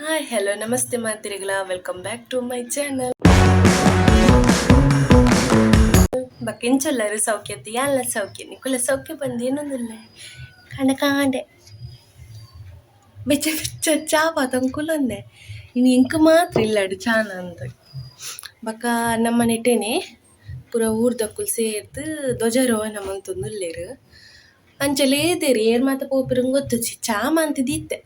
Hi, hello, ನಮಸ್ತೆ ಮಾತಿರಿಗಳ. Welcome back to my channel. ಬಕ್ಕೆಂಚೊಲ್ಲರು ಸೌಖ್ಯತೆ ಯಾನ್ಲ ಸೌಖ್ಯ, ನಿಕುಲ ಸೌಖ್ಯ ಬಂದೇನೊಂದಿಲ್ಲ. ಕಾಂಡೆ ಕಾಂಡೆ ಬೆಚ್ಚ ಬೆಚ್ಚ ಚಾ ಪಾತಂಕುಲೊಂದೆ. ಇನ್ನು ಎಂಕ್ ಮಾತ್ರ ಇಲ್ಲಡು ಚಾನ ಅಂದ್. ಬೊಕ ನಮ್ಮ ನೆಟೆನೆ ಪೂರ ಊರ್ದಕುಲು ಸೇರ್ದ್ ಧ್ವಜಾರೋಹಣ ಮಂತೊಂದುಲ್ಲೆರ್. ಅಂಚ ಲೇದೆರ್ ಏರ್ ಮಾತ ಪೋಪೆರ್ ಗೊತ್ತುಜಿ. ಚಾ ಮಂತಿದಿತ್ತೆ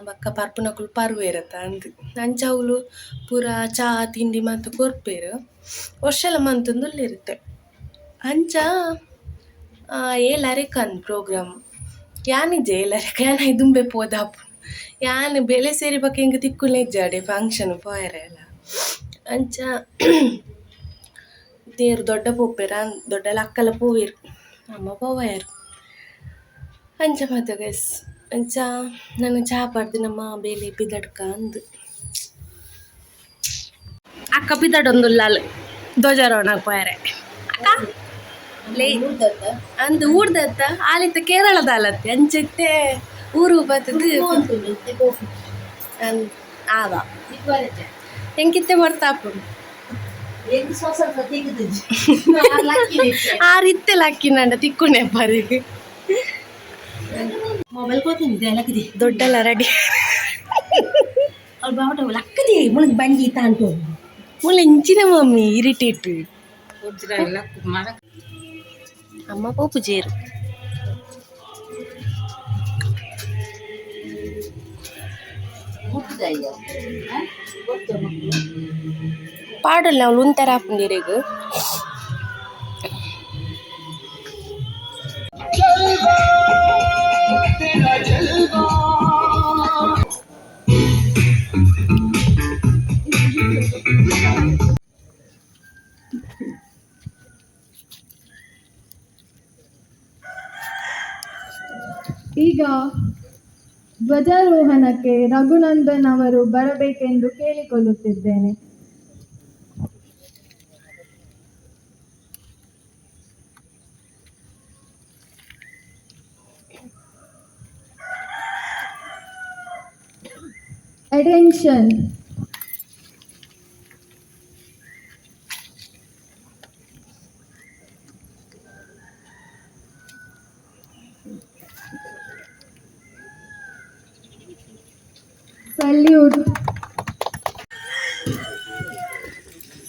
ಬೊಕ ಪರ್ಪುನಕುಲು ಪರ್ವೆರತ ಅಂದ್. ಅಂಚ ಅವ್ಲು ಪೂರ ಚಾ ತಿಂಡಿ ಮಾತ ಕೊರ್ಪೆರ್. ವರ್ಷಲ ಮಂತೊಂದುಲ್ಲೆರ್ ಇತ್ತೆ. ಅಂಚ ಏಳರೆಕಂದ್ ಪ್ರೋಗ್ರಾಮ್. ಯಾನಿಜ್ಜೆ ಏಳರೆಕ್, ಯಾನ್ ದುಂಬೆ ಪೋದಾಪುಂಡು. ಯಾನ್ ಬೇಲೆ ಸೇರಿ ಬೊಕ ಎಂಕ್ ತಿಕ್ಕುನೆ ಇಜ್ಜಿ ಫಂಕ್ಷನ್ ಪೋಯೆರೆಲ. ಅಂಚ ತೇರ್ ದೊಡ್ಡ ಪೋಪೆರ್, ದೊಡ್ಡಲ ಅಕ್ಕಲ ಪೋವೆರ್, ಅಮ್ಮ ಪೋವಯೆರ್. ಅಂಚ ಮಾತ ಗೈಸ್. ಅಂಚ ನನ ಚಾ ಪರ್ದ್ ನಮ್ಮ ಬೇಲೆ ಪಿದಡ್ಕ ಅಂದ್. ಅಕ್ಕ ಪಿದಡೊಂದುಲ್ಲಾಲ್ ಧ್ವಜಾರೋಹಣ ಪೋಯೆರೆ. ಅಕ್ಕ ಲೇ ಅಂದ್ ಊರ್ದತ್ತ ಆಲಿತ್ತ ಕೇರಳದಾಲತ್ತೆ. ಅಂಚ ಇತ್ತೆ ಊರು ಬತ್ತದು ಅಂದ್ ಆವ ಎಂಕಿತ್ತೆ ಬರ್ತಾಪುಂಡು. ಆರ್ ಇತ್ತೆ ಲಕ್ಕಿನಂಡ ತಿಕ್ಕುನೆ ಪರಿಗೆ. ಮೊಬೈಲ್ ಕೋತೀನಿ ಲಕ್ಕದಿ. ದೊಡ್ಡಲ್ಲ ರೆಡಿ. ಅವ್ಳು ಬಾವಟ ಲಕ್ಕದಿ ಮುಳಗ್ ಬಂಜಿ ತಾಂಟು. ಮುಲ್ಲ ಇಂಚಿನ ಮಮ್ಮಿ ಇರಿಟೇಟ್. ಅಮ್ಮ ಪೋಪುಜೇರು. ಪಾಡಲ್ಲ ಅವಳು ಉಂತರ ಹಾಪುಂಡಿರೆಗ್. ಈಗ ಧ್ವಜಾರೋಹಣಕ್ಕೆ ರಘುನಂದನ್ ಅವರು ಬರಬೇಕೆಂದು ಕೇಳಿಕೊಳ್ಳುತ್ತಿದ್ದೇನೆ. ಅಟೆನ್ಷನ್. ಸಲ್ಯೂಟ್.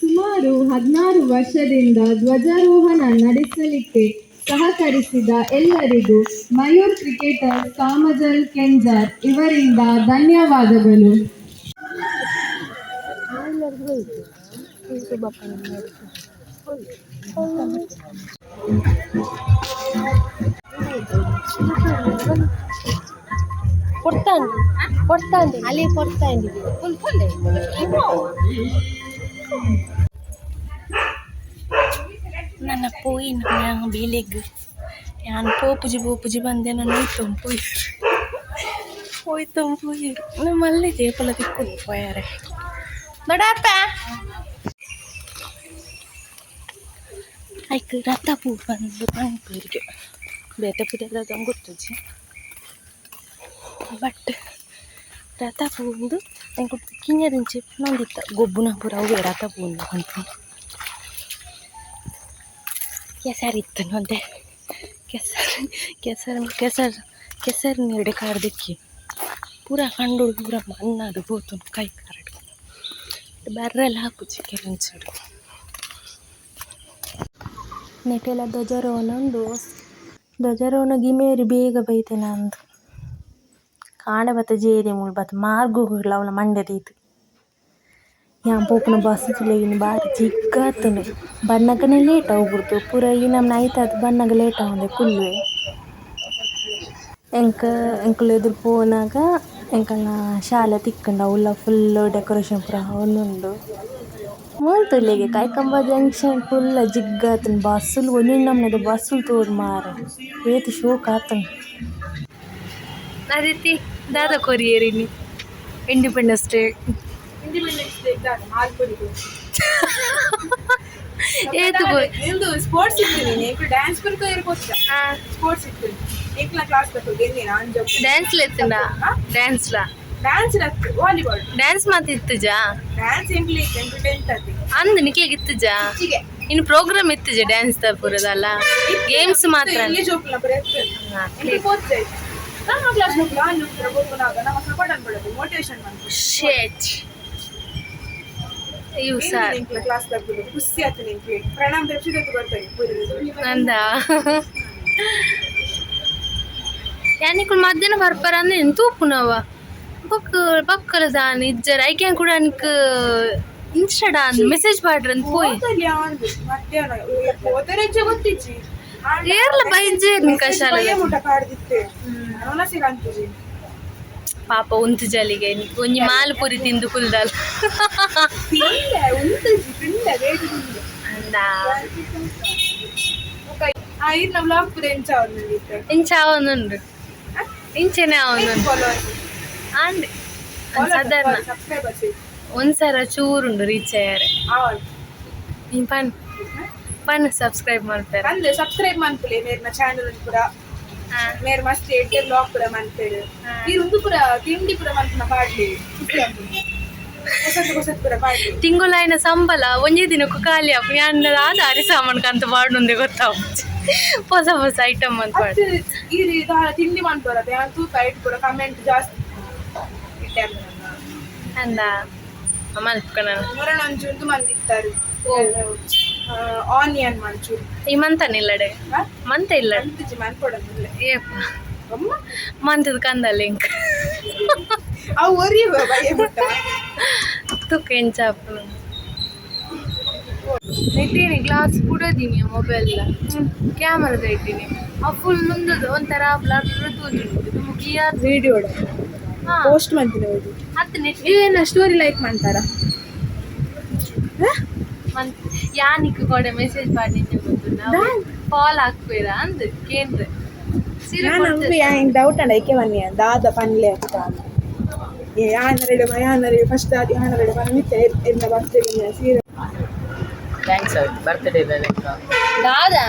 ಸುಮಾರು 16 ವರ್ಷದಿಂದ ಧ್ವಜಾರೋಹಣ ನಡೆಸಲಿಕ್ಕೆ ಸಹಕರಿಸಿದ ಎಲ್ಲರಿಗೂ ಮಯೂರ್ ಕ್ರಿಕೆಟರ್ ಕಾಮಜಲ್ ಕೆಂಜಾರ್ ಇವರಿಂದ ಧನ್ಯವಾದಗಳು. ಕೊಡ್ತಾಂಡಿ ಕೊಡ್ತಾಂಡಿ ಅಲ್ಲಿ ಕೊಡ್ತಾಂಡಿ. ನನ್ನ ಪೋಯಿನ ಬೇಲೆಗ್ ಯಾನ್ ಪೋಪುಜಿ ಪೋಪುಜಿ ಬಂದೆ. ನಾನು ಹೋಯ್ತು ಪೋಯಿರು, ಹೋಯ್ತು ಪೋಯಿರು. ನಮ್ಮ ಮಲ್ಲಿಗೆ ಏಪಲ ತಿಕ್ಕೊಂಡು ಪೋಯಾರೆ ದೊಡ್ಡಪ್ಪ. ಐಕ್ ರಥ ಪೂ ಬಂದು ಪನ್ಪುರಿಗೆ ಬೇತೆ ಪೂಜೆ ಗೊತ್ತುಜಿ. ಬಟ್ ರಥ ಪೂಂದು ಎಂಕ್ ಕಿഞ്ഞದಿಂಚಿ ಪನೊಂದಿತ್ತ ಗೊಬ್ಬುನ ಪೂರ ಅವ್ವೆ ರಥ ಪೂಂದು ಪನ್ಪುನು. ಕೆಸರು ಇತ್ತು ಒಂತೆ ಕೆಸರು ಕೆಸರು ಕೆಸರು ಕೆಸರು ನೀರ್ಡೆ ಕಾರ್ ದಿಕ್ಕಿ ಪೂರ ಕಂಡೋಡು ಪೂರ ಮಣ್ಣಾದ್ ಪೋತುಂಡು ಕೈ ಕಾರ್ ಬರ್ರೆಲ ಆಪುಜಿ ಕೆಲವೊಂಚೂರು. ನೆಟೆಲ ಧ್ವಜಾರೋಹಣ ಉಂಡು. ಧ್ವಜಾರೋಹಣ ಗಿಮೇರಿ ಬೇಗ ಬೈದೆನಾ ಅಂದ್. ಕಾಂಡೆ ಬತ್ತ ಜೇರಿ ಮೂಲು ಬತ್ತ ಮಾರ್ಗೊಗುಲ ಅವ್ಲ ಮಂಡೆ ದೀದ್. ಯಾನ್ ಪೋಪುನ ಬಸ್ ತೂಲೆ ಬಾರಿ ಜಿಗ್ಗ ಆತುಂಡು. ಬನ್ನಗನೆ ಲೇಟ್ ಆವು ಬುಡ್ದು ಪೂರ ಈ ನಮೂನೆ ಐತಾದ್ ಬನ್ನಗ ಲೇಟ್ ಆವಂದೆ ಕುಲ್ಲುವೆ. ಎಂಕ್ ಎಂಕುಲು ಎದುರು ಪೋನಗ ಎಂಕಲ್ನ ಶಾಲೆ ತಿಕ್ಕುಂಡು. ಅವ್ಲ ಫುಲ್ಲ್ ಡೆಕೊರೇಷನ್ ಪೂರ ಆವೊಂದುಂಡು. ಮೂಲು ತೂಲೆಗೆ ಕೈಕಂಬ ಜಂಕ್ಷನ್ ಫುಲ್ಲ್ ಜಿಗ್ಗ ಆತುಂಡು. ಬಸ್ಸುಲು ಒಂಜೊಂಜಿ ನಮೂನೆದ ಬಸ್ಸುಲು ತೂವೊಡು ಮಾರ್ರೆ, ಏತ್ ಶೋಕು ಆತುಂಡು. ಅದಿತಿ ದಾದ ಕೊರಿಯೆರ್ ಇನಿ ಇಂಡಿಪೆಂಡೆನ್ಸ್ ಡೇ? ಇಂಡಿಪೆಂಡೆನ್ಸ್ ಡೇ ಮಾಲ್ಪುಡಿ. ಏತ್ ನಿಮ್ದು ಸ್ಪೋರ್ಟ್ಸ್ ಇತ್ತು. ನೀನು ಎಂಕುಲು ಡ್ಯಾನ್ಸ್ ಪೂರ ಇರ್ಬೋದಿಲ್ಲ, ಸ್ಪೋರ್ಟ್ಸ್ ಇತ್ತು. ಎಂಕ್ಲ ಕ್ಲಾಸ್ ಬರ್ತದೆ ಗೆಂದಿನ ಅಂಜು. ಡ್ಯಾನ್ಸ್ ಲೆತ್ತುಂಡ ಡ್ಯಾನ್ಸ್ ಲಾ? Dance volleyball. ಡ್ಯಾನ್ಸ್ ಮಾತ ಇತ್ತುಜಾ? ಡ್ಯಾನ್ಸ್ ಎಂಕ್ಲಿ ಎಂಕ್ಲು ಟೆಂತ್ ಅತಿ. ಅಂದ್ ನಿಕ್ಲಿಗೆ ಇತ್ತುಜಾ? ಹೆಚ್ಚಿಗೆ. ಇನ್ನು ಪ್ರೋಗ್ರಾಮ್ ಇತ್ತುಜ ಡ್ಯಾನ್ಸ್ ಪೂರದಲ್ಲ, ಗೇಮ್ಸ್ ಮಾತ್ರ? ಇಲ್ಲಿ ಜೋಕ್ಲ ಪ್ರಯತ್ನ ಎಂಕ್ಲು ಪೋಚ್ ನಮ್ಮ ಕ್ಲಾಸ್ ನಕ್ಲು ಆನ್ ಹೋಗುವಾಗ ನಮ್ಮ ಸಪೋರ್ಟ್ ಅನ್ಬಿಡೋದು, ಮೋಟಿವೇಶನ್ ಮಾಡ್ತೀವಿ. ಶೇಟ್ ಇವು ಸರ್. ಎಂಕ್ಲ ಕ್ಲಾಸ್ ತಗ್ಬಿಡು ಖುಷಿ ಆಯ್ತು ನಿಂಗೆ. ಪ್ರಣಾಮ್ ತೆಪ್ಸಿದತ್ತು ಬರ್ತಾರೆ ಪೂರಿ. ಅಂದ ಯಾನಿಕುಲ್ ಮಧ್ಯಾಹ್ನ ಬರ್ಪಾರ ಅಂದ್ರೆ ತೂಪುನವ ಬೊಕ್ಕ ಬಕ್ಕಲ ದಾನ್ ಇಜ್ಜರ ಐಕ್ಯಾನ್ ಕೂಡ ಅನ್ಕ ಇನ್ಸ್ಟಾಡ ಅಂದ್ ಮೆಸೇಜ್ ಪಾಡ್ರಂತ ಪೋಯ್. ಹೋತಲ್ಲಿ ಆಂದು ಮಧ್ಯಾಹ್ನ ಹೋದರೆ ಗೊತ್ತಿಜ್ಜಿ. ಏರ್ಲ ಬೈಜೇರ್ ನಿಂಕ ಶಾಲೆ. ಮುಟ ಪಾಡ್ದಿತ್ತೆ ಅವನ ಅಂತಿಜಿ. ಪಾಪ ಉಂತು ಜಲಿಗೆ ಒಂಜಿ ಮಾಲ್ಪುರಿ ತಿಂದು ಕುಲ್ದಲ್. ತಿಂದೆ, ಉಂತುಜಿ, ತಿಂದೆ, ಬೇಗ ತಿಂದೆ. ಅಂದ. ಆ ಇರ್ನ ಬ್ಲಾಗ್ ಪೂರ ಎಂಚ ಅವ್ರು. ಇಂಚ ಅವನುಂಡು, ಇಂಚೆನೆ ಅವನುಂಡು. ಫಾಲೋವರ್ಸ್? ಅಂದ್ ಸಾಧಾರಣ. ಸಬ್ಸ್ಕ್ರೈಬರ್ಸ್? ಒಂದ್ಸರ ಚೂರುಂಡು ರೀಚ್ ಆಯಾರೆ. ಆವಲ್. ನೀನ್ ಪನ್ ಪನ್ ಸಬ್ಸ್ಕ್ರೈಬ್ ಮಾಡ್ತಾರೆ. ಅಂದ್ ಸಬ್ಸ್ಕ್ರೈಬ್ ಮನ್ಪುಲೆ ಮೇರ್ನ ಚಾನಲ್ ಪೂರ. ಮೇರ್ ಮಸ್ತ್ ಎಡ್ಡೆ ಬ್ಲಾಗ್ ಪೂರ ಮನ್ಪೇರು. ಈ ಒಂದು ಪೂರ ತಿಂಡಿ ಪೂರ ಮನ್ಪುನ ಪಾಡ್ಲಿ, ಖುಷಿ ಆಪುಂಡು. ಹೊಸತು ಹೊಸತು ಪೂರ ಪಾಡ್ಲಿ. ತಿಂಗುಲಾಯಿನ ಸಂಬಳ ಒಂಜೇ ದಿನಕ್ಕೂ ಖಾಲಿ ಆಪು. ಯಾನ್ ಆದ ಅರಿ ಸಾಮಾನು ಕಂತ ಪಾಡುಂದೆ ಗೊತ್ತಾವು, ಹೊಸ ಹೊಸ ಐಟಮ್ ಅಂತ ಪಾಡು. ಅತ್ ಈ ತಿಂಡಿ ಮನ್ಪುರ ಯಾನ್ ತೂಕ ಐಟ್ ಪೂರ ಕಮೆಂಟ್ ಜಾಸ್ತಿ ಇಟ್ಟೆ. ಅಂದ ಮಲ್ಪಕ ನಾನು. ಮುರಣ ಒಂಚೂರು ಮಂದಿ ಇತ್ತಾರೆ, ಆನಿಯನ್ ಮಂಚೂರಿ. ಈ ಮಂತನ ಇಲ್ಲಡೆ ಮಂತ ಇಲ್ಲ. ಮಂತಿಜಿ, ಮನ್ಪೊಡಂದಿಲ್ಲ. ಏಪ? ಅಮ್ಮ. ಮಂತದ ಕಂದ ಲಿಂಕ್. ಅವು ಒರಿ ಬಯ್ಯ ಬಿಟ್ಟ. ತುಕ್ಕ ಎಂಚ ಆಪುನು ನೆಟ್ಟೇನೆ ಗ್ಲಾಸ್ ಪುಡದೀನಿ, ಮೊಬೈಲ್ ಕ್ಯಾಮರಾದ ಇದ್ದೀನಿ. ಆ ಫುಲ್ ಮುಂದದ ಒಂಥರ ಬ್ಲರ್ ತೋಜುಂಡು, ತುಂಬ ಕ್ಲಿಯರ್. ವಿಡಿಯೋ ಹಾ. ಪೋಸ್ಟ್ ಮಾಡ್ತೀನಿ ಹೌದು. ಹತ್ತು ನೆಟ್. ಏನ ಸ್ಟೋರಿ ಲೈಕ್ ಮಾಡ್ತಾರ? ಮಂತ್ ಯಾನಿಕ್ ಕೊಡೆ ಮೆಸೇಜ್ ಮಾಡಿದ್ದೆ ಗೊತ್ತು, ಕಾಲ್ ಹಾಕ್ಬೇಡ ಅಂದ್ ಕೇಂದ್ರ ಸೀರೆ. ನಾನು ಡೌಟ್ ಅಂಡ ಐಕೆ ಬನ್ನಿ ದಾದ ಪನ್ಲೆ ಅಂತ. ಯಾನರೆಡೆ ಯಾನರೆ ಫಸ್ಟ್ ಅದು ಯಾನರೆಡೆ ಪನ್ನಿತ್ತೆ ಎನ್ನ ಬರ್ತ್ಡೇ ಸೀರೆ. Thanks ಆಯ್ತು ಬರ್ತ್ಡೇ ಲೆಕ್ಕ. ದಾದಾ?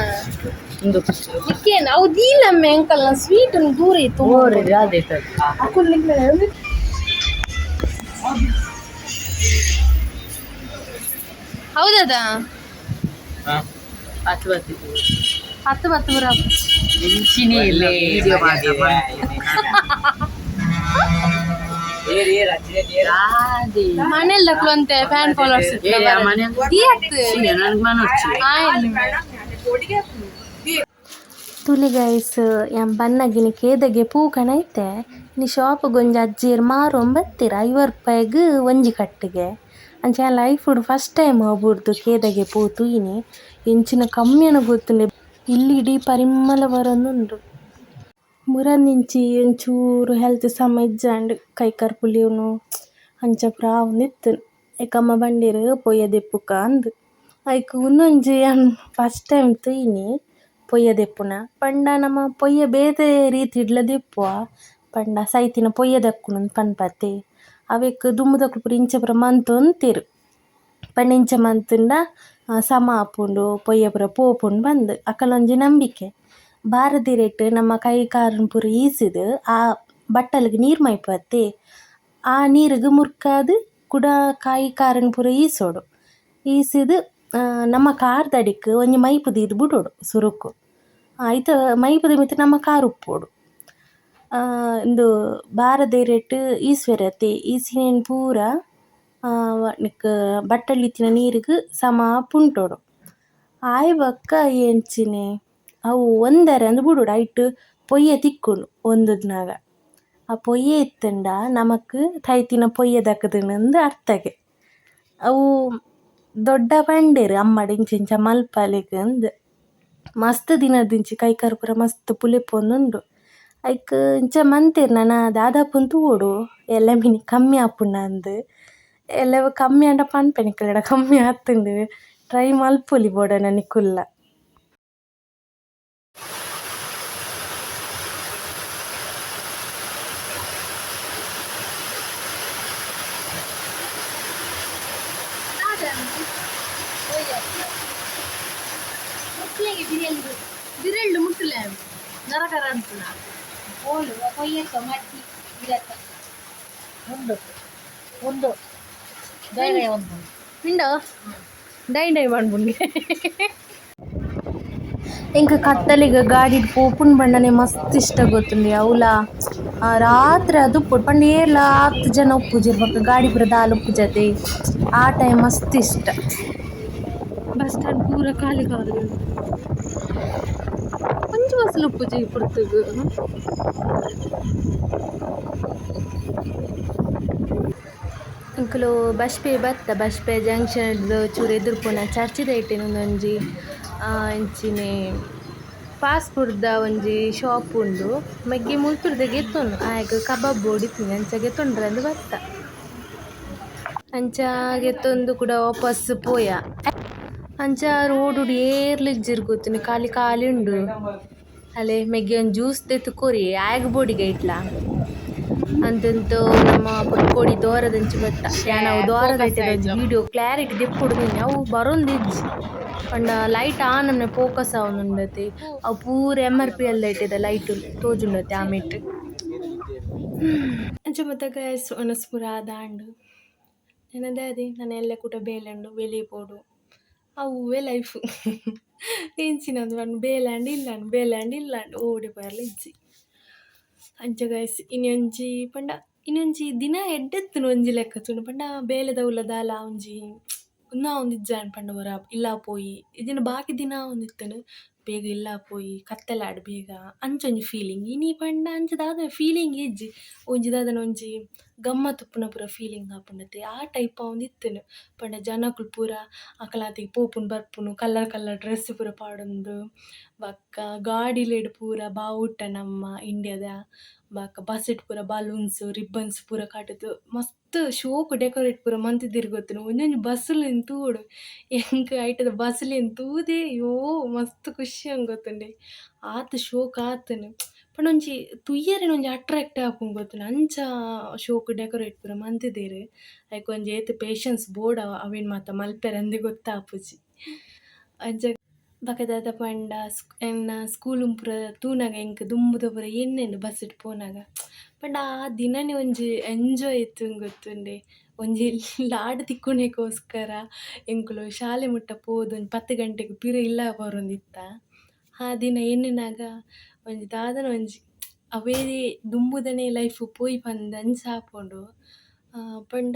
ಒಂದು. ನಿಕ್ಕೇನು ಅವು ದೀಲಮ್ಮೆ ಅಂಕಲ್ ಸ್ವೀಟ್ ದೂರ ಇತ್ತು. ಓರಿ ಯಾವ್ದು? ಅಕ್ಕುಲ್ ನಿಂಗೆ. ಹೌದಾ? ಹತ್ತು ಬತ್ತು. ಹತ್ತು ಬತ್ತು ಬರ. ಇಂಚಿನಿ ಇಲ್ಲ. ಮನೇಲಿ ಅಂತೆ ಫ್ಯಾನ್ ಫಾಲೋವರ್ಸ್. ತುಲಿ ಗೈಸ್, ಯಾನ್ ಬನ್ನಗಿನ ಕೇದಗೆ ಪೂ ಕಣೈತೆ. ಇನಿ ಶಾಪ್ಗ್ ಒಂಜಿ ಅಜ್ಜೆರ್ ಮಾರೊಂದು ಬತ್ತೆರ್ 50 ರೂಪಾಯಿಗ್ ಒಂಜಿ ಕಟ್ಟಿಗೆ. ಅಂಚ ಯಾನ್ ಲೈಫ್ಡ್ ಫಸ್ಟ್ ಟೈಮ್ ಬುಡ್ದು ಕೇದಗೆ ಪೂ ತೂಯಿನಿ. ಎಂಚಿನ ಕಮ್ಮಿಯನ ಗೊತ್ತುಂಡೆ, ಇಲ್ಲ್ ಇಡೀ ಪರಿಮಳ ಬರೊಂದುಂಡು. ಮುರಂದಿಂಚಿ ಒಂಚೂರು ಹೆಲ್ತ್ ಸಮ ಇಜ್ಜಾಂಡ್, ಕೈ ಕಾರ್ ಪುಲಿಯುನು ಅಂಚ ಪೂರ ಆವೊಂದಿತ್ತ್ಂಡ್. ಐಕ್ ಅಮ್ಮ ಪಂಡೆರ್ ಪೊಯ್ಯ ದೆಪ್ಪುಕ ಅಂದ್. ಐಕ್ ಉಂದೊಂಜಿ ಯಾನ್ ಫಸ್ಟ್ ಟೈಮ್ ತೂಯಿನಿ ಪೊಯ್ಯ ದೆಪ್ಪುನ. ಪಂಡ ನಮ ಪೊಯ್ಯ ಬೇತೆ ರೀತಿಡ್ಲ ದೆಪ್ಪುವ. ಪಂಡ ಸೈತಿನ ಪೊಯ್ಯ ದಕ್ಕುನು ಪನ್ಪತೆ, ಅವೆಕ್ ದುಂಬುದಕುಲು ಪೂರ ಇಂಚ ಪೂರ ಮಂತೊಂತೆರ್. ಪಂಡ ಇಂಚ ಮಂತುಂಡ ಸಮ ಆಪುಂಡು, ಪೊಯ್ಯ ಪೂರ ಪೋಪುಂಡು ಪಂದ್ ಅಕಲೊಂಜಿ ನಂಬಿಕೆ. ಬಾರದಿರೆಟ್ ನಮ್ಮ ಕೈ ಕಾರುನ್ ಪೂರ ಈಸಿದ್ ಆ ಬಟ್ಟಲ್ಗ್ ನೀರು ಮೈಪುವತ್ತೆ, ಆ ನೀರುಗ್ ಮುರ್ಕಾದ್ ಕುಡ ಕೈ ಕಾರುನ್ ಪೂರ ಈಸೊಡು. ಈಸಿದ್ ನಮ್ಮ ಕಾರ್ದಡಿಕ್ ಒಂಜಿ ಮೈಪು ದೀದ್ ಬುಡೊಡು ಸುರುಕು. ಐತ ಮೈಪುದ ಮಿತ್ತ್ ನಮ್ಮ ಕಾರ್ ಉಪ್ಪೊಡು. ಉಂದು ಬಾರದಿರೆಟ್ ಈಸ್ವೆರತೆ, ಈಸಿನೆನ್ ಪೂರ ನೆಕ್ಕ್ ಬಟ್ಟಲ್ಡ್ ಇತ್ತಿನ ನೀರುಗ್ ಸಮ ಪುಂಟೊಡು. ಆಯಿ ಬೊಕ್ಕ ಎಂಚಿನೆ ಅವು ಒಂದರೆ ಅಂದ್ ಬುಡೊಡು. ಐಟ್ ಪೊಯ್ಯೆ ತಿಕ್ಕುಂಡು ಒಂದುದ್ನಗ. ಆ ಪೊಯ್ಯೆ ಇತ್ತುಂಡ ನಮಕ್ ತೈತಿನ ಪೊಯ್ಯೆ ದಕ್ಕುದುಂಡು ಅರ್ಥಗೆ. ಅವು ದೊಡ್ಡ ಪಂಡೆರ್ ಅಮ್ಮಡ ಇಂಚ ಇಂಚ ಮಲ್ಪಲೆಗ್ ಅಂದ್. ಮಸ್ತ್ ದಿನದಿಂಚಿ ಕೈ ಕಾರ್ ಪೂರ ಮಸ್ತ್ ಪುಲಿಪೊಂದುಂಡು. ಐಕ್ ಇಂಚ ಮಂತೆರ್, ನನ ದಾದಾಪುಂದು ತೂವೊಡು, ಎಲ್ಲೆ ಮಿನಿ ಕಮ್ಮಿ ಆಪುಂಡಾ ಅಂದ್. ಎಲ್ಲೆ ಕಮ್ಮಿ ಆಂಡ ಪನ್ಪೆ ನಿಕಲೆಡ ಕಮ್ಮಿ ಆತುಂಡು. ಟ್ರೈ ಮಲ್ಪೊಲಿ ಬೋಡಾಂಡ ನಿಕುಲ್ಲ. ಬಿರೆಳ್ಳು ಮುಟ್ಟಲೆ ನರಕರ ಅನ್ಪುನ. ಓಲು ಕೊಯ್ಯಕ್ಕ ಮಟ್ಟಿ ಇರತ್ತ. ಉಂಡು ಉಂಡು ಬೇರೆ ಒಂದು. ಉಂಡ ಡೈ ಡೈ ಪನ್ಪುಂಡು. ಎಂಕ್ ಕತ್ತಲೆಗ್ ಗಾಡಿಡ್ ಪೋಪುನ ಪಂಡನೆ ಮಸ್ತ್ ಇಷ್ಟ ಗೊತ್ತುಂಡು. ಅವ್ಲ ರಾತ್ರೆ ಅದು ಉಪ್ಪೊಡು ಪಂಡ ಏರ್ಲ ಆತ್ ಜನ ಉಪ್ಪುಜೆರ್ ಬೊಕ ಗಾಡಿ ಪೂರ ದಾಲ ಉಪ್ಪುಜತೆ. ಆ ಟೈಮ್ ಮಸ್ತ್ ಇಷ್ಟ. ಬಸ್ ಸ್ಟ್ಯಾಂಡ್ ಪೂರ ಖಾಲಿ ಖಾಲಿ. ಒಂಜಿ ಬಸ್ಲ್ ಉಪ್ಪುಜಿ ಈ ಪೊರ್ತುಗು. ಎಂಕುಲು ಬಜ್ಪೆ ಬತ್ತ ಬಜ್ಪೆ ಜಂಕ್ಷನ್ ಚೂರು ಎದುರು ಪೋನ ಚರ್ಚಿದ ಇಟ್ಟಿನ ಒಂಜಿ ಇಂಚಿನೆ ಫಾಸ್ಟ್ ಫುಡ್ ದ ಒಂಜಿ ಶಾಪ್ ಉಂಡು. ಮೆಗ್ಗಿ ಮುಲ್ತುರ್ದೆ ಗೆತ್ತೊನು ಆಯಗ್ ಕಬಾಬ್ ಬೋಡಿತ್ತಿನಿ ಅಂಚ ಗೆತ್ತೊಂಡ್ರಂದ್ ಬತ್ತ. ಅಂಚ ಗೆತ್ತೊಂದು ಕುಡ ವಾಪಸ್ ಪೋಯ. ಅಂಚ ರೋಡ್ ಏರ್ಲ ಇಜ್ಜೆರ್ ಗೊತ್ತುಂಡು, ಖಾಲಿ ಖಾಲಿ ಉಂಡು. ಅಲೆ ಮೆಗ್ಗಿ ಒಂಜಿ ಜ್ಯೂಸ್ ದೆತ್ತ್ ಕೊರಿ ಆಯಗ್ ಬೋಡಿಗೆ ಐಟ್ಲ ಅಂತಂತು. ನಮ್ಮ ಕೋಡಿ ದ್ವಾರದಂಚಿ ಬತ್ತ. ಯಾನ್ ಅವು ದ್ವಾರದ ಒಂಜಿ ವಿಡಿಯೋ ಕ್ಲಾರಿಟಿ ದೆಪ್ಪೊಡು ಅವು ಬರೊಂದಿಜ್ಜಿ ಪಂಡ ಲೈಟ್ ಆನ್ ಫೋಕಸ್ ಆವೊಂದುಂಡತೆ. ಅವು ಪೂರ ಎಮ್.ಆರ್.ಪಿ ಎಲ್ ದೈಟದ ಲೈಟ್ ತೋಜುಂಡತೆ ಆಮೇಟ್. ಅಂಚ ಮಾತ ಗೈಸ್, ವನಸ್ ಪೂರ ಆದಾಂಡ್. ನನ ದಾದೆ ನನ ಎಲ್ಲೆ ಕೂಟ ಬೇಲೆ ಉಂಡು, ಬೇಲೆ ಪೋಡು. ಅವ್ವೇ ಲೈಫ್. ಎಂಚಿನಂದ್ ಪಂದ್ ಬೇಲೆ ಆಂಡ ಇಲ್ಲಾಂಡ್, ಬೇಲೆ ಆಂಡ ಇಲ್ಲಾಂಡ್, ಓಡೆ ಪೋಯೆರ್ಲ ಇಜ್ಜಿ. ಅಂಚ ಗೈಸ್, ಇನಿ ಒಂಜಿ ಪಂಡ ಇನಿ ಒಂಜಿ ದಿನ ಎಡ್ಡೆತ್ತುಂಡು ಒಂಜಿ ಲೆಕ್ಕ ತೂಂಡ. ಪಂಡ ಬೇಲೆದವುಲ ದಾಲ ಒಂಜಿ ಉಂದು ಆವೊಂದಿಜ್ಜಾಂಡ್ ಪಂಡ ಒರ ಇಲ್ಲ ಪೋಯಿ ಇಜ್ಜಿಂಡ ಬಾಕಿ ದಿನ ಆವೊಂದಿತ್ತುಂಡು. ಬೇಗ ಇಲ್ಲ ಪೋಯಿ ಕತ್ತಲಾಡ್ ಬೇಗ ಅಂಚ ಒಂಜಿ ಫೀಲಿಂಗ್. ಇನಿ ಪಂಡ ಅಂಚ ದಾದ ಫೀಲಿಂಗ್ ಇಜ್ಜಿ. ಒಂಜಿ ದಾದನ ಒಂಜಿ ಗಮ್ಮತ್ ಉಪ್ಪುನ ಪೂರ ಫೀಲಿಂಗ್ ಆಪುಂಡತೆ, ಆ ಟೈಪ್ ಆವೊಂದಿತ್ತುಂಡು. ಪಂಡ ಜನಕುಲು ಪೂರ ಅಕಲಾತಿಗೆ ಪೋಪುನು ಬರ್ಪುನು, ಕಲರ್ ಕಲರ್ ಡ್ರೆಸ್ ಪೂರ ಪಾಡೊಂದು, ಬೊಕ್ಕ ಗಾಡಿಲೆಡ್ ಪೂರ ಬಾವುಟ ನಮ್ಮ ಇಂಡಿಯಾದ, ಬೊಕ್ಕ ಬಸ್ಸೆಟ್ ಪೂರ ಬಲೂನ್ಸ್ ರಿಬ್ಬನ್ಸ್ ಪೂರ ಕಟುದು ಮಸ್ತ್ ಶೋಕು ಡೆಕೋರೇಟ್ ಪೂರ ಮಂತಿದ್ದೆರ್ ಗೊತ್ತುಂಡು. ಒಂಜೊಂಜಿ ಬಸ್ಸುಲೆನ್ ತೂವೊಡು ಎಂಕ್. ಐಟದ ಬಸ್ಸುಲೆನ್ ತೂದೇ ಯೋ ಮಸ್ತ್ ಖುಷಿ ಆಂಡ್ ಗೊತ್ತುಂಡೆ. ಆತ್ ಶೋಕು ಆತುಂಡು. ಪಂಡ ಒಂಜಿ ತೂಯೆರೆನೆ ಒಂಜಿ ಅಟ್ರಾಕ್ಟ್ ಆಪುಂಡು ಗೊತ್ತುಂಡು, ಅಂಚ ಶೋಕು ಡೆಕೋರೇಟ್ ಪೂರ ಮಂತಿದೆರ್. ಐಕ್ ಒಂಜಿ ಏತ್ ಪೇಷನ್ಸ್ ಬೋಡ ಅವೆನ್ ಮಾತ ಮಲ್ಪೆರೆ ಗೊತ್ತಾಪುಜಿ. ಅಂಚ ಬೊಕ ದಾದ ಪಂಡ ಎನ್ನ ಸ್ಕೂಲ್ ಪೂರ ತೂನಗ ಎಂಕ್ ದುಂಬುದ ಪೂರ ಎಣ್ಣೆಂಡು ಬಸ್ಸುಡು ಪೋನಗ. ಪಂಡ ಆ ದಿನನೇ ಒಂಜಿ ಎಂಜಾಯ್ ಇತ್ತುಂಡು ಗೊತ್ತುಂಡೆ. ಒಂಜಿ ಲಾಡ್ ತಿಕ್ಕುನೆಗೋಸ್ಕರ ಎಂಕುಲು ಶಾಲೆ ಮುಟ್ಟ ಪೋದು ಒಂಜಿ 10 ಗಂಟೆಗ್ ಪಿರ ಇಲ್ಲ ಬರೊಂದಿತ್ತ. ಆ ದಿನ ಎನ್ನಿನಾಗ ಒಂಜಿ ದಾದನ ಒಂಜಿ ಅವೇ ದುಂಬುದನೇ ಲೈಫ್ ಪೋಯಿ ಪಂದ್ ಅಂಚ ಆಪುಂಡು. ಪಂಡ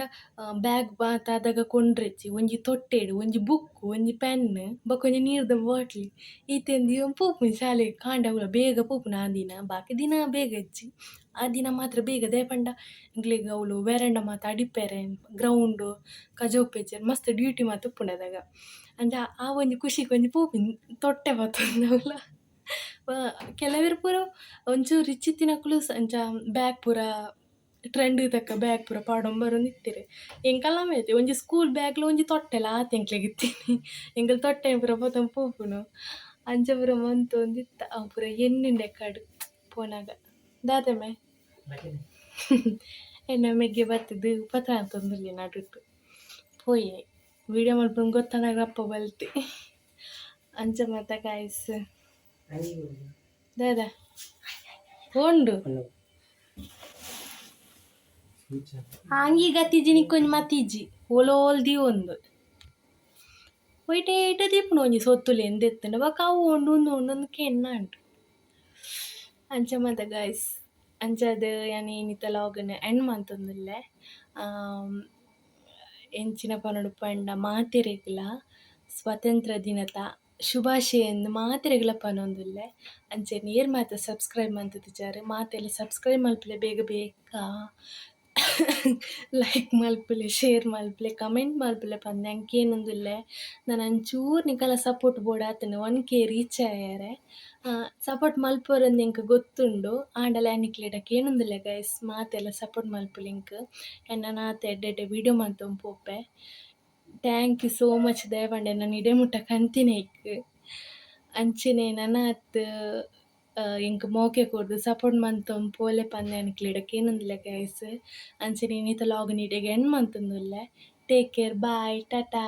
ಬ್ಯಾಗ್ ಮಾತ ಅದಗ ಕೊಂಡ್ರೆಚ್ಚಿ, ಒಂಜಿ ತೊಟ್ಟೆಡ್ ಒಂಜಿ ಬುಕ್, ಒಂಜಿ ಪೆನ್, ಬೊಕ ಒಂಜಿ ನೀರ್ದ ಬಾಟ್ಲಿ ಈತೆನ್ ದೀವೊಂದು ಪೋಪುನಿ ಶಾಲೆಗ್. ಕಾಂಡೆ ಅವ್ಲ ಬೇಗ ಪೋಪುನು ಆ ದಿನ. ಬಾಕಿ ದಿನ ಬೇಗ ಇಜ್ಜಿ, ಆ ದಿನ ಮಾತ್ರ ಬೇಗ. ದಾಯೆ ಪಂಡ ಎಂಕ್ಲೆಗ್ ಅವ್ಲು ವೆರಂಡ ಮಾತ ಅಡಿಪೆರೆ, ಗ್ರೌಂಡ್ ಕಜವು ಮಸ್ತ್ ಡ್ಯೂಟಿ ಮಾತ ಉಪ್ಪುಂಡು ಅದಗ. ಅಂಚ ಆ ಒಂಜಿ ಖುಷಿಗ್ ಒಂಜಿ ಪೋಪಿನಿ ತೊಟ್ಟೆ ಪತ್ತೊಂದು ಅವ್ಲ. ಕೆಲವೆರ್ ಪೂರ ಒಂಚೂರು ರಿಚ್ ಇತ್ತಿನಕುಲು ಅಂಚ ಬ್ಯಾಗ್ ಪೂರ ಟ್ರೆಂಡ್ ತಕ್ಕ ಬ್ಯಾಗ್ ಪೂರ ಪಾಡೊಂದು ಬರೊಂದಿತ್ತೆರ್. ಎಂಕಲ್ಲ ಐತೆ ಒಂಜಿ ಸ್ಕೂಲ್ ಬ್ಯಾಗ್ಲ ಒಂಜಿ ತೊಟ್ಟೆಲ ಆತ್ ಎಂಕ್ಲೆಗ್ ಇತ್ತಿನಿ. ಎಂಕುಲು ತೊಟ್ಟೆ ಪೂರ ಪತ್ತೊಂದು ಪೋಪುನು. ಅಂಚ ಪೂರ ಮಂತೊಂದಿತ್ತ. ಅವು ಪೂರ ಎನ್ನುಂಡೆ ಕಡು ಪೋನಾಗ. ದಾದಮೆ ಎನ್ನ ಮೆಗ್ಗೆ ಬತ್ತುದು ಪತ್ರ ಅಂತೊಂದುಲ್ಲೆ ನಡುಟು ಪೋಯೆ. ವಿಡಿಯೋ ಮಲ್ಪುನ ಗೊತ್ತಾನಾಗ ಅಪ್ಪ ಬಲ್ತೆ. ಅಂಚ ಮಾತ ಗಾಯ್ಸ್. ದಾದಾ ಉಂಡು ಅಂಗಿ ಗತಿಜಿ ನಿಕ್ಕೊಂಜಿ ಮತಿಜಿ ಓಲೋಲ್ ದೀವೊಂದು ಒಯ್ಟೇಟ ದೀಪುಂಡು. ಒಂಜಿ ಸೊತ್ತುಲು ಎಂದೆತ್ತುಂಡ ಬೊಕ ಅವು ಉಂಡು ಉಂದು ಉಂಡು ಅಂದ್ ಕೆಣ್ಣಾಂಡ್. ಅಂಚ ಮಾತ ಗಾಯ್ಸ್. ಅಂಚಾದ್ ಯಾನ್ ಇನಿತ ಲಾಗನ್ ಎಂಡ್ ಮಂತೊಂದುಲ್ಲೆ. ಎಂಚಿನ ಪನೊಡು ಪಂಡ ಮಾತೆರೆಗ್ಲ ಸ್ವಾತಂತ್ರ್ಯ ದಿನತ ಶುಭಾಶಯ ಮಾತೆರೆಗ್ಲ ಪನೊಂದುಲ್ಲೆ. ಅಂಚನೆ ಏರ್ ಮಾತ ಸಬ್ಸ್ಕ್ರೈಬ್ ಮಂತುದಿಜಾರ್ ಮಾತೆರ್ಲ ಸಬ್ಸ್ಕ್ರೈಬ್ ಮಲ್ಪುಲೆ, ಬೇಗ ಬೇಗ ಲೈಕ್ ಮಲ್ಪುಲೆ, ಶೇರ್ ಮಲ್ಪುಲೆ, ಕಮೆಂಟ್ ಮಲ್ಪುಲೆ ಪಂದ್ ಎಂಕ್ ಕೇನೊಂದುಲ್ಲೆ. ನನ ಒಂಚೂರು ನಿಕಲ್ನ ಸಪೋರ್ಟ್ ಬೋಡಾತುಂಡು 1K reach ಆಯೆರೆ. ಸಪೋರ್ಟ್ ಮಲ್ಪುವರಂದ್ ಎಂಕ್ ಗೊತ್ತುಂಡು, ಆಂಡಲ ಯಾನ್ ನಿಕ್ಲೆಡ ಕೇನೊಂದುಲ್ಲೆ ಗೈಸ್, ಮಾತೆರ್ಲ ಸಪೋರ್ಟ್ ಮಲ್ಪುಲೆ ಎಂಕ್. ಯಾನ್ ನನಾತ್ ಎಡ್ಡೆ ಎಡ್ಡೆ video ಮಂತೊಂದು ಪೋಪೆ. Thank you so much ದಾಯೆ ಪಂಡ ಎನ್ನನ್ ಇಡೆ ಮುಟ್ಟ ಕಂತಿನೈಕ್. ಅಂಚನೆ ನನಾತ್ ಎಂಕ್ ಮೋಕೆ ಕೊರ್ದು ಸಪೋರ್ಟ್ ಮಂತೊಂದು ಪೋಲೆ ಪಂದ್ ಯಾನ್ ನಿಕ್ಲೆಡ ಕೇನೊಂದುಲ್ಲೆ ಗೈಸ್. ಅಂಚನೆ ಇನಿತ ಲಾಗ್ ಇಡೆಗ್ ಎಂಡ್ ಮಂತೊಂದುಲ್ಲೆ. Take care, bye, tata.